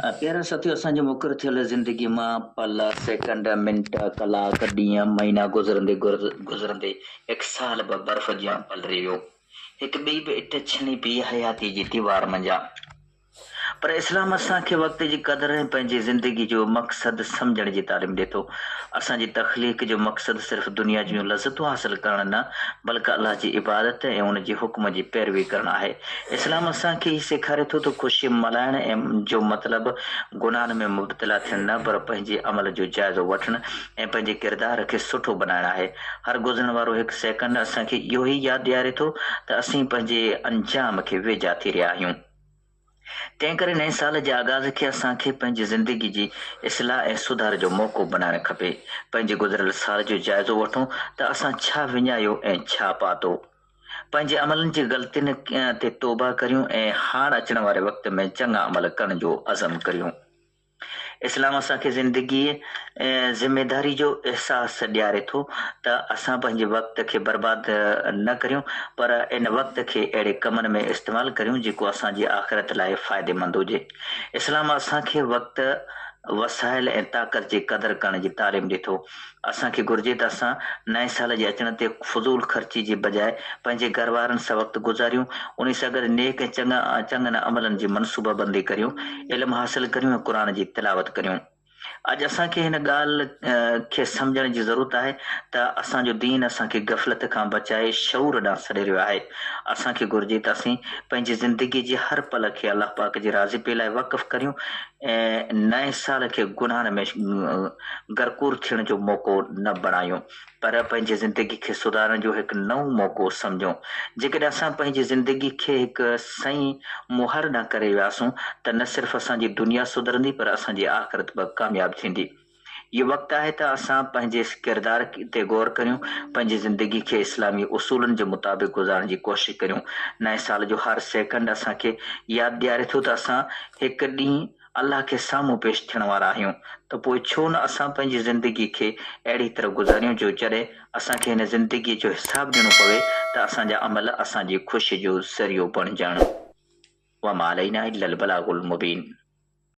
پيارا ساٿيو اسان جي مقرر ٿيل زندگي مان پل، سيڪنڊ، منٽ، ڪلاڪ، ڏينهن، مهينا گذرندي گذرندي هڪ سال به برف جيان پلري ويو. هڪ ٻئي به اٺ ڇڻي پيئي حياتي جي ديوار منجهان. پر اسلام اسان کي وقت جي قدر ۽ پنهنجي زندگي جو مقصد سمجهڻ جي تعليم ڏئي ٿو. اسان جي تخليق جو مقصد صرف دنيا جون لذتون حاصل ڪرڻ نه بلڪ الله جي عبادت ۽ ان جي حڪم جي پيروي ڪرڻ آهي. اسلام اسان کي هي سيکاري ٿو ته خوشي ملهائڻ جو مطلب گناهن ۾ مبتلا ٿيڻ نه پر پنهنجي عمل جو جائزو وٺڻ ۽ پنهنجي ڪردار کي سٺو بنائڻ آهي. هر گذرڻ وارو هڪ سيڪنڊ اسان کي اهو ئي ياد ڏياري ٿو ته اسين پنهنجي انجام کي ويجها ٿي رهيا آهيون. تنهنڪري نئين سال جي آغاز کي اسان کي پنهنجي زندگي جي اصلاح ۽ سڌار جو موقعو بنائڻ کپي. پنهنجي گذريل سال جو جائزو وٺون ته اسان ڇا وڃايو ۽ ڇا پاتو. پنهنجي عملن جي غلطين تي توبه ڪريون ۽ هاڻ اچڻ واري وقت ۾ چڱا عمل ڪرڻ جو عزم ڪريون. اسلام اسان کي زندگيء ۽ ذميداري جو احساس ڏياري ٿو ته اسان پنهنجي وقت کي برباد نه ڪريون پر ان وقت کي اهڙي ڪمن ۾ استعمال ڪريون جيڪو اسان جي آخرت لاء فائديمند هجي. اسلام اسان کي وقت، وسائل ۽ طاقت جي قدر ڪرڻ جي تعليم ڏي ٿو. اسان کي گهرجي ته اسان نئين سال جي اچڻ تي فضول خرچي جي بجاء پنهنجي گهر وارن سان وقت گذاريون، انهي سان گڏ نيڪ ۽ چڱن عملن جي منصوبه بندي ڪريون، علم حاصل ڪريون ۽ قرآن جي تلاوت ڪريون. اڄ اسان کي هن ڳالهه کي سمجهڻ جي ضرورت آهي ته اسان جو دين اسان کي غفلت کان بچائي شعور ڏانهن سڏي رهيو آهي. اسان کي گهرجي ته اسين پنهنجي زندگي جي هر پل کي الله پاڪ جي راضپي لاء وقف ڪريون ۽ نئين سال کي گناهن ۾ غرقور ٿيڻ جو موقعو نه بڻايون پر پنهنجي زندگي کي سڌارڻ جو هڪ نئون موقعو سمجهون. جيڪڏهن اسان پنهنجي زندگي کي هڪ سئين مهاڙ ڏانهن ڪري وياسون ته نه صرف اسان جي دنيا سڌرندي پر اسان جي آخرت به ڪامياب ٿيندي. اهو وقت آهي ته اسان پنهنجي ڪردار تي غور ڪريون، پنهنجي زندگي کي اسلامي اصولن جي مطابق گذارڻ جي ڪوشش ڪريون. نئين سال جو هر سيڪنڊ اسان کي ياد ڏياري ٿو ته اسان هڪ ڏينهن الله کي سامهون پيش ٿيڻ وارا آهيون ته پوء ڇو نه اسان پنهنجي زندگي کي اهڙي طرح گذاريون جو جڏهن اسان کي هن زندگي جو حساب ڏيڻو پوي ته اسان جا عمل اسان جي خوشي جو ذريعو بڻجڻ. وما علينا الا البلاغ المبين.